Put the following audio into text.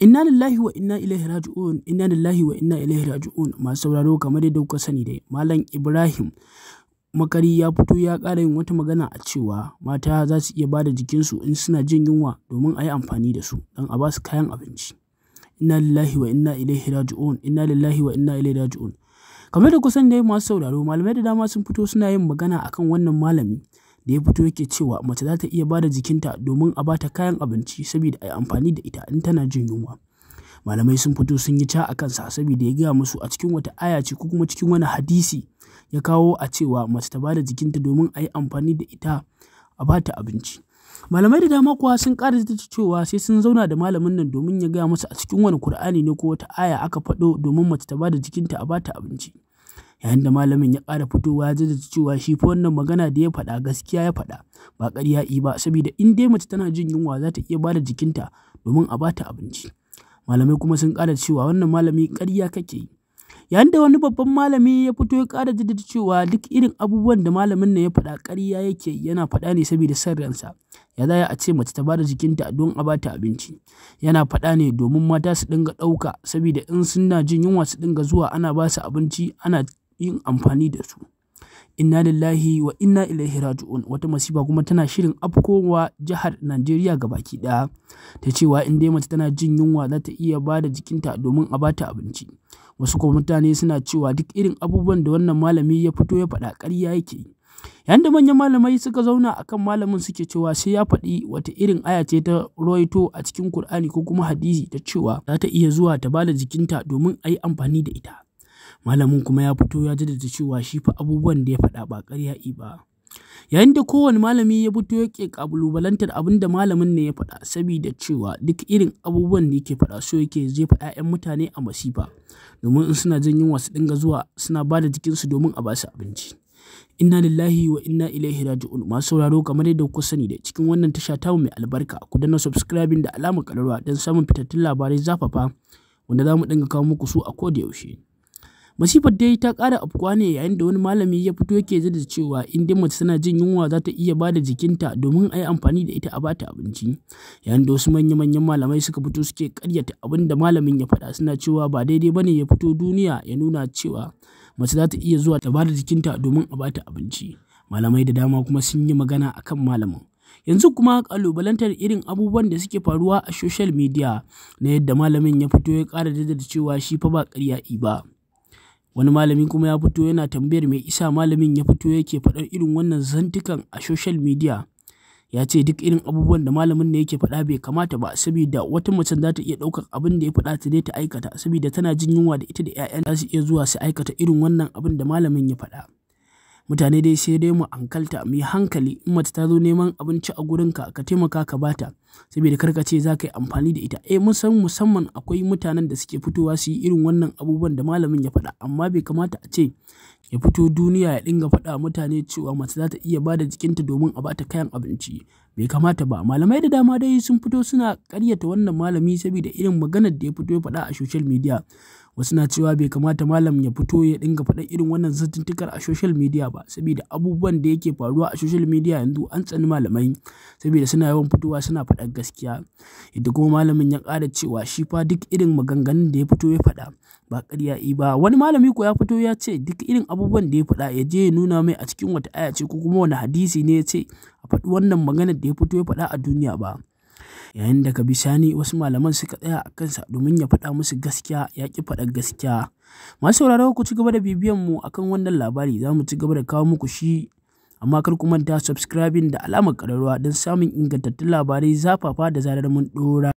Inna lillahi wa inna ilaihi raji'un, inna lillahi wa inna ilaihi raji'un. Masu sauraro, kamar yadda kuka sani dai, Malam Ibrahim Makari ya fito ya ƙara yin wata magana a cewa mata za su iya bada jikinsu in suna jin yunwa domin a yi amfani da su don a ba su kayan abinci. Inna lillahi wa inna ilaihi raji'un, inna lillahi wa inna ilaihi raji'un. Kamar da kusan dai, masu sauraro, malamai da dama sun fito suna yin magana akan wannan malami da ya fito yake cewa mace za ta iya bada jikinta domin a bata kayan abinci saboda a yi amfani da ita in tana jin yunwa. Malamai sun fito sun yi ca a kansa saboda ya gaya musu a cikin wata aya ce ko kuma cikin wani hadisi ya kawo a cewa mace ta bada jikinta domin a yi amfani da ita a bata abinci. Malamai da dama kuwa sun ƙara cewa sai sun zauna da malamin nan domin ya gaya musu a cikin wani Kur'ani ne ko wata aya aka faɗo domin mace ta bada jikinta a bata abinci. Yayin da malamin ya ƙara fitowa ya jaddada cewa shi fa wannan magana da ya faɗa gaskiya ya faɗa, ba ƙarya yi ba, saboda in dai mace tana jin yunwa za ta iya bada jikinta domin a bata abinci. Malamai kuma sun ƙara cewa wannan malami, ƙarya kake yi. Yayin da wani babban malami ya fito ya ƙara jaddada cewa duk irin abubuwan da malamin nan ya faɗa ƙarya yake, yana faɗa ne saboda son ransa. Ya za a ce mace ta bada jikinta don a bata abinci? Yana faɗa ne domin mata su dinga ɗauka, saboda in suna jin yunwa su dinga zuwa ana ba su abinci, ana yin amfani da su. Inna lillahi wa inna ilaihi raji'un. Wata masifa kuma tana shirin afkowa jihar Najeriya gabaki ɗaya, ta cewa in dai mace tana jin yunwa za ta iya bada jikinta domin a bata abinci. Wasu kuma mutane suna cewa duk irin abubuwan da wannan malami ya fito ya faɗa ƙarya yake yi. Yayin da manyan malamai suka zauna akan malamin suke cewa sai ya faɗi wata irin aya ce ta rawaito a cikin Kur'ani ko kuma hadisi ta cewa za ta iya zuwa ta bada jikinta domin a yi amfani da ita. Malamin kuma ya fito ya jaddada cewa shi fa abubuwan da ya faɗa ba ƙarya yi ba. Yayin da kowane malami ya fito yake ƙalubalantar abin da malamin ne ya faɗa, saboda cewa duk irin abubuwan da yake faɗa so yake jefa 'ya'yan mutane a masifa, domin in suna jin yunwa su dinga zuwa suna ba da jikinsu domin a ba su abinci. Inna lillahi wa inna ilaihi raji'un. Masu sauraro, kamar yadda kuka sani da cikin wannan tasha tamu mai albarka, ku danna subscribing da alamar ƙararrawa don samun fitattun labarai zafafa wanda za mu dinga kawo muku su a koda yaushe. Masifar dai ta ƙara afkuwa ne yayin da wani malami ya fito yake jaddada cewa in dai mace tana jin yunwa za ta iya ba da jikinta domin a yi amfani da ita a bata abinci. Yayin da wasu manya-manyan malamai suka fito suke ƙaryata abin da malamin ya faɗa, suna cewa ba daidai ba ne ya fito duniya ya nuna cewa mace za ta iya zuwa ta ba da jikinta domin a bata abinci. Malamai da dama kuma sun yi magana akan malamin. Yanzu kuma ƙalubalantar irin abubuwan da suke faruwa a social media na yadda malamin ya fito ya ƙara jaddada cewa shi fa ba ƙarya yi ba. Wani malami kuma ya fito yana tambayar mai isa malamin ya fito yake faɗar irin wannan zantukan a social media. Ya ce duk irin abubuwan da malamin ne yake faɗa bai kamata ba, saboda wata mace za ta iya ɗaukar abin da ya faɗa ta je ta aikata, saboda tana jin yunwa da ita da 'ya'yan za su iya zuwa su aikata irin wannan abin da malamin ya faɗa. Mutane dai sai dai mu hankalta, mu yi hankali. In mace ta zo neman abinci a gurinka, ka taimaka ka bata, saboda kar ka ce za ka yi amfani da ita. Eh, mun san musamman akwai mutanen da suke fitowa su yi irin wannan abubuwan da malamin ya faɗa, amma bai kamata a ce ya fito duniya ya dinga faɗa mutane cewa mace za ta iya bada jikinta domin a bata kayan abinci. Bai kamata ba. Malamai da dama dai sun fito suna ƙaryata wannan malami saboda irin maganar da ya fito ya faɗa a social media. Wasu na cewa bai kamata malam ya fito ya dinga faɗa irin wannan zantuttukar a social media ba, saboda abubuwan da yake faruwa a social media yanzu an tsani malamai saboda suna yawan fitowa suna faɗar gaskiya. Yadda kuma malamin ya ƙara cewa shi fa duk irin maganganun da ya fito ya faɗa ba ƙarya yi ba. Wani malami ko ya fito ya ce duk irin abubuwan da ya faɗa ya je ya nuna mai a cikin wata aya ce ko kuma wani hadisi ne ya ce a faɗi wannan maganar da ya fito ya faɗa a duniya ba. Yayin da bisani wasu malaman suka tsaya a kansa domin ya faɗa musu gaskiya, ya ƙi faɗar gaskiya. Masu sauraro, ku ci gaba da bibiyan mu akan wannan labari, za mu ci gaba da kawo muku shi, amma kar ku manta subscribing da alamar ƙararrawa don samun ingantattun labarai zafafa da zarar mun ɗora.